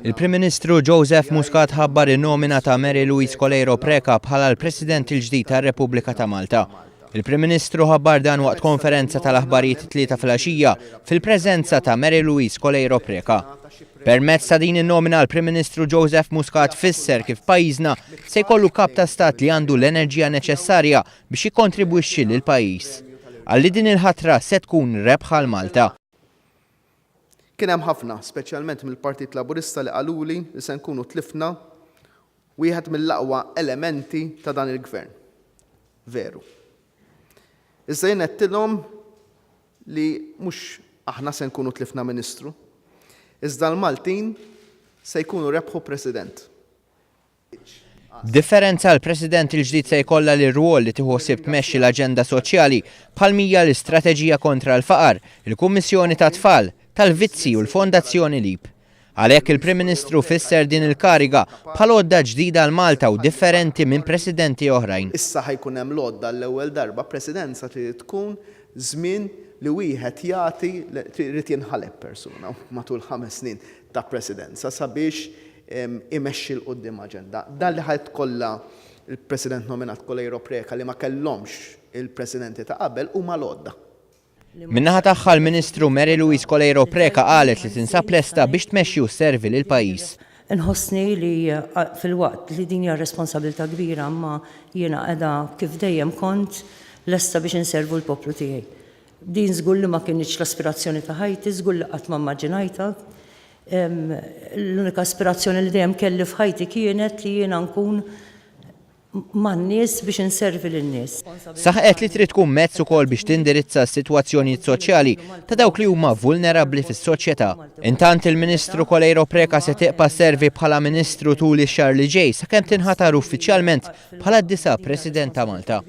Il-Prim Ministru Joseph Muscat ħabbar in-nomina ta' Mary Louise Coleiro Preca bħala l-President il-ġdid tar-Repubblika ta' Malta. Il-Prim Ministru ħabbar dan waqt konferenza tal-aħbarijiet it-Tlieta filgħaxija fil-preżenza ta' Mary Louise Coleiro Preca. Permezz ta' din in-nomina l-Prim Ministru Joseph Muscat fisser kif pajjiżna se jkollu Kap ta' Stat li għandu l-enerġija neċessarja biex jikkontribwixxi lill-pajjiż. Qal li din il-ħatra se tkun rebħa għal Malta. Kien hemm ħafna, speċjalment mill-Partit Laburista li qaluli li se nkunu tlifna wieħed mill-aqwa elementi ta' dan il-Gvern. Veru. Iżda jien għedtilhom li mhux aħna se nkunu tlifna Ministru, iżda l-Maltin se jkunu rebħu President. B'differenza, l-President il-ġdid se jkollha l-irwol li tieħu ħsieb tmexxi l-aġenda soċjali bħal m'hija l-istrateġija kontra l-faqar, il-Kummissjoni tat-Tfal, tal-Vizzji u l-Fondazzjoni Leap. Għalhekk il-Prim Ministru fisser din il-kariga bħal għodda ġdida għal Malta u differenti minn Presidenti oħrajn. Issa ħa jkun hemm l-għodda għall-ewwel darba, Presidenza trid tkun żmien li wieħed jagħti, irid jinħaleb persuna matul ħames snin ta' Presidenza sabiex imexxi 'l quddiem aġenda. Dan li ħa jkollha l-President nominat Coleiro Preca li ma kellhomx il-Presidenti ta' qabel huma l-għodda. Min-naħa tagħha l-Ministru Mary Louise Coleiro Preca qalet li tinsab lesta biex tmexxi u sservi lill-pajjiż. Inħossni li filwaqt li din hija responsabilità kbira imma jiena qiegħda kif dejjem kont lesta biex inservu l-poplu tiegħi. Din żgur li ma kinitx l-aspirazzjoni ta' ħajti, żgur li qatt ma mmaġinajtha. L-unika aspirazzjoni li dejjem kelli f'ħajti kienet li jiena nkun man-nies biex inservi lin-nies. Saħqet li trid tkun mezz ukoll biex tindirizza s-sitwazzjonijiet soċjali ta' dawk li huma vulnerabbli fis-soċjetà. Intant il-Ministru Coleiro Preca se tiqpa' sservi bħala Ministru tul ix-xahar li ġej sakemm tinħatar uffiċjalment bħala d-disa' President ta' Malta.